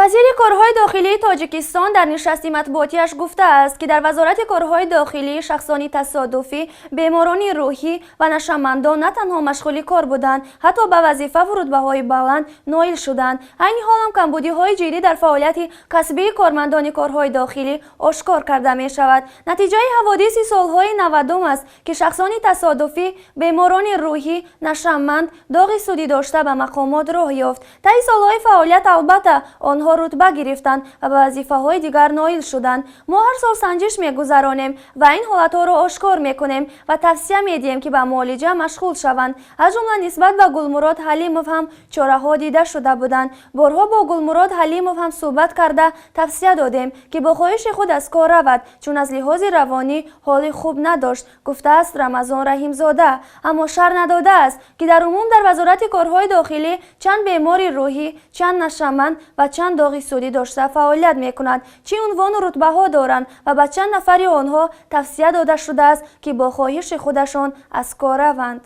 Вазири корҳои дохилии Тоҷикистон дар нишасти матбуотиаш гуфтааст, ки дар Вазорати корҳои дохилӣ шахсони тасодуфӣ, беморони рӯҳӣ ва нашъамандон на танҳо машғули кор буданд, ҳатто ба вазифаву рутбаҳои баланд ноил шуданд. Айни ҳол ҳам камбудиҳои ҷиддӣ дар фаъолияти касбии кормандони корҳои дохилӣ ошкор карда мешавад. Натиҷаи ҳаводиси солҳои 90-ум аст, ки шахсони тасодуфӣ, беморони рӯҳӣ, нашъаманд, доғи судӣ дошта ба мақомот роҳ ёфт. Таи солҳои фаъолият, албатта, онҳо рутба гирифтанд ва ба вазифаҳои дигар ноил шуданд. Мо ҳар сол санҷиш мегузаронем ва ин ҳолатҳоро ошкор мекунем ва тавсия медиҳем, ки ба муолиҷа машғул шаванд. Аз ҷумла нисбат ба Гулмурод Ҳалимов ҳам чораҳо дида шуда буданд. Борҳо бо Гулмурод Ҳалимов ҳам суҳбат карда, тавсия додем, ки бо хоҳиши худ аз кор равад, чун аз лиҳози равонӣ ҳоли хуб надошт, гуфтааст Рамазон Раҳимзода. Аммо шарҳ надодааст, ки дар умум дар Вазорати корҳои дохилӣ чанд бемори рӯҳӣ, чанд нашъаманд ва чанд доғи судӣ дошта фаъолият мекунанд, чӣ унвону рутбаҳо доранд ва ба чанд нафари онҳо тавсия дода шудааст, ки бо хоҳиши худашон аз кор раванд.